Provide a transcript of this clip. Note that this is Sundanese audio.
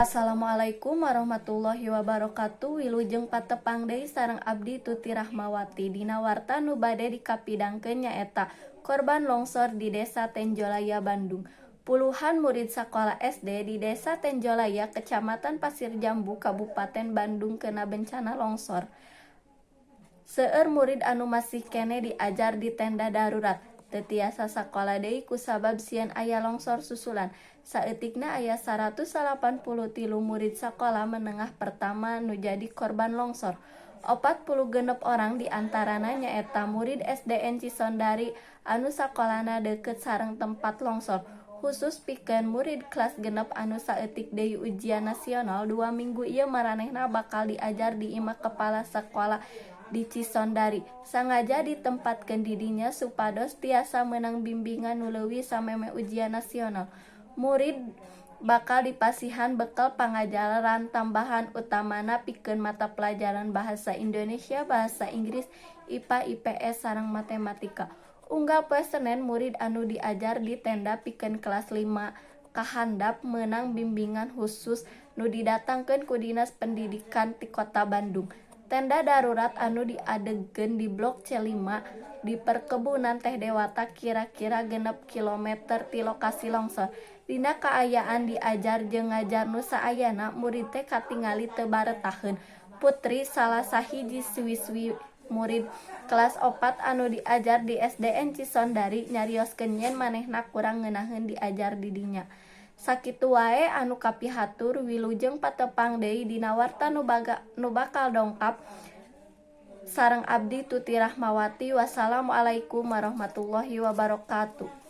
Assalamualaikum warahmatullahi wabarakatuh. Wilujeng patepang deui sareng abdi, Tuti Rahmawati. Dina warta nu bade dikapidangkeun nyaeta korban longsor di Desa Tenjolaya, Bandung. Puluhan murid sakola SD di Desa Tenjolaya, Kecamatan Pasir Jambu, Kabupaten Bandung, kena bencana longsor. Seueur murid anu masih keneh diajar di tenda darurat, teu tiasa sakola deui kusabab sieun aya longsor susulan. Saeutikna aya 183 murid sakola menengah pertama nu jadi korban longsor. 46 orang diantarana nyaeta murid SDN Cisondari anu sakolana deukeut sareng tempat longsor. Khusus pikeun murid kelas 6 anu saeutik deui ujian nasional, 2 minggu ieu maranehna bakal diajar di imah kepala sakola di Cisondari. Sangaja ditempatkeun di dinya supados tiasa meunang bimbingan nu leuwih samemeh ujian nasional. Murid bakal dipasihan bekel pangajaran tambahan, utamana pikeun mata pelajaran Bahasa Indonesia, Bahasa Inggris, IPA, IPS sareng Matematika. Unggal poe Senen, murid anu diajar di tenda pikeun kelas 5 kahandap meunang bimbingan khusus nu didatangkeun ku Dinas Pendidikan ti Kota Bandung. Tenda darurat anu diadegkeun di Blok C5 di Perkebunan Teh Dewata, kira-kira 6 kilometer ti lokasi longsor. Dina kaayaan diajar jeung ngajar nu saayana, murid teh katingali teu baretaheun. Putri, salah sahiji siswi murid kelas 4 anu diajar di SDN Cisondari, nyarioskeun yen manehna kurang ngeunaheun diajar di dinya. Sakitu wae anu kapihatur, wilujeng patepang deui dina warta nu bakal dongkap sareng abdi, Tuti Rahmawati. Wassalamualaikum warahmatullahi wabarakatuh.